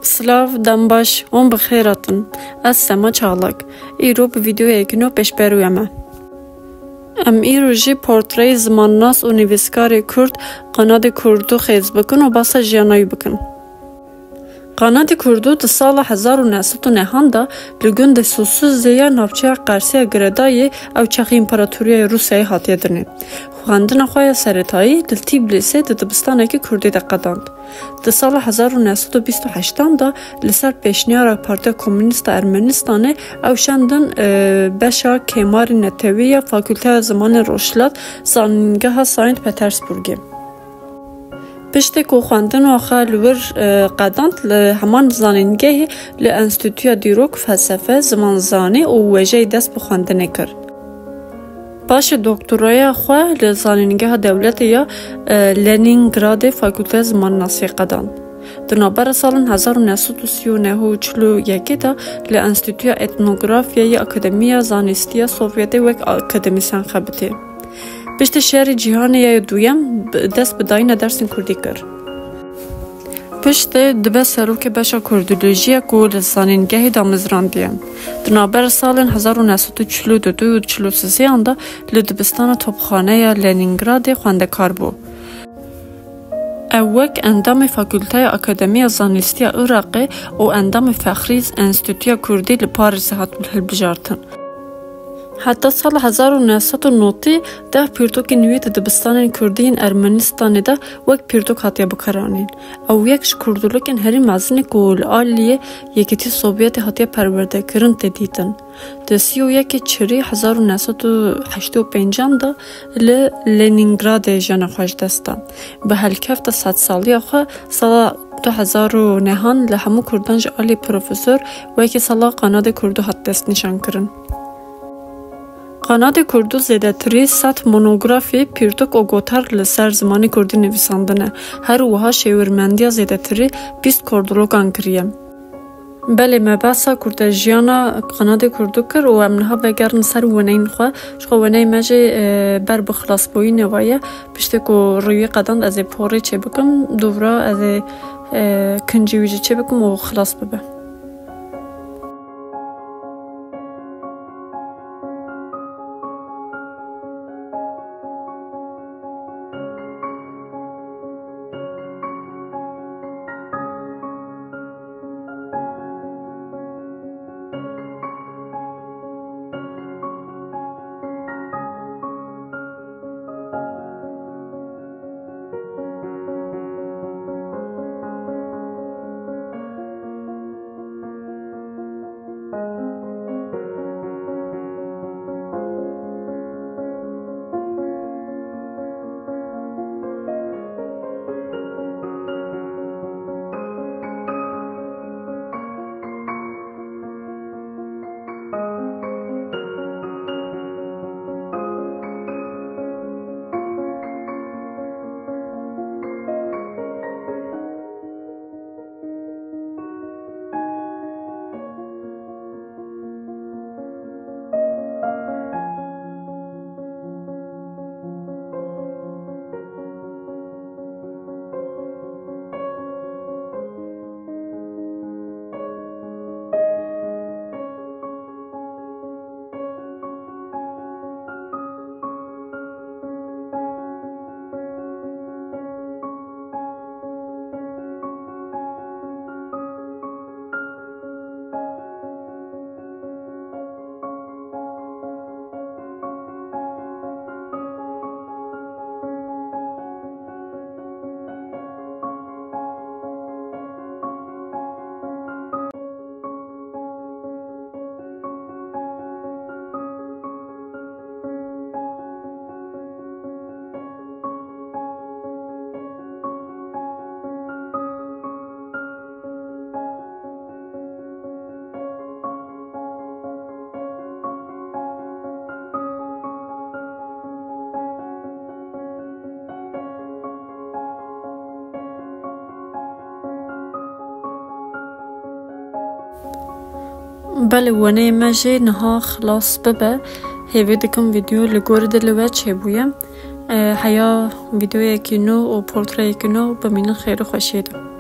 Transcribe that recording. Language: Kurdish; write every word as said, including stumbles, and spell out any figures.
Silav, dem baş, hûn bi xêr hatin. Ez Sema Çağlak. Îro bi vîdeoyekî nû pêşberû me. Em îro jî portreyê zimannas û nivîskarê Kurd Qanadê Kurdû xêz bikin û basa jiyana wî bikin. Qanadê Kurdû di sala hezar û neh sed û nehan de li gundê Susuzê ya navçeya Qersî ya Girêdayê, ew çaxê Împaratoriya Rûsyayê, hatiye dinê. Xwendina xwe ya seretayî li Tîblîsê di dibistanekî Kurdî de qedand. Di sala hezar û neh sed û bîst û heştan de li ser pêşniyara Partiya Komûnîst a Ermenistanê ew şandin, e, beşa kêmarî netewî ya Fakulteya Zimanê Rojhilat, Zanîngeha Saint Petersburgê. Piştî ku xwendina xwe li wir, e, qedand, li heman zanîngehê li Enstîtuya Dîrok, Felsefe, Zimanzanî û Wêjeyê dest bi xwendinê kir. Paşê doktoraya xwe li Zanîngeha Dewletê ya, e, Lenîngradê Fakulteya Zimannasiyê qedand. Di navbera salên hezar û neh sed û sî û neh û çil û yekê de li Enstîtuya Etnografyayê ya Akademiya Zanîstiya Sovyetê wek akademîsyen xebitî. Piştî Şerê Cîhanê ya Duyem bi-, dest bi dayîna dersên kurdî kir. Piştî dibe serokê beşa kurdolojiya ku li zanîngehê damezrandiye. Di navbera salên hezar û neh sed û çil û du û çil û sêyan de li dibistana topxaneya Lenîngradê xwendekar bû. Ew wek endamê Fakulteya Akademiya Zanîstiya Iraqê û endamê fexrî Enstîtuya Kurdî li Parîsê hat hilbijartin. Heta sala hezar û neh sed û notî deh pirtûkên wî di dibistanên kurdî yên Ermenistanê de wek pirtûk hatiye bikaranîn. Ew yek ji kurdologên herî mezin e ku li aliyê Yekîtî Sovyetê hatiye perwerdekirin tê dîtin. Di sî û yekê Çirî hezar û neh sed û heştê û pêncan de li Lenîngradê jiyana xwe ji dest da. Bi helkefta sedsaliya xwe sala du hezar û nehan li hemû kurdan ji alî profesor wekî sala Qanadê Kurdû hat destnîşankirin. Qanadê Kurdû zêdetirî sed monografî, pirtûk û gotar li ser zimanê kurdî nivîsandine. Her wiha şêwirmendiya zêdetirî bîst kurdologan kiriye. Belê, me behsa kurtejiyana Qanadê Kurdû kir û em niha vegerin ser weneyên xwe. Ji xwe weneyê me jî, e, ber bi xilasbûyînê ve ye. Piştî ku rûyê qedand ez ê porê çêbikim, dûvra ez ê, e, kincî wî jî çêbikim û xilas bibe. Belê, weneyê me jê niha xilas bibe. Hêvî dikim vîdeo li gorî dilê we çêbûye. E, heya vîdeoyekî nû û portreyekî nû bimînin xêr û xweşiyê de.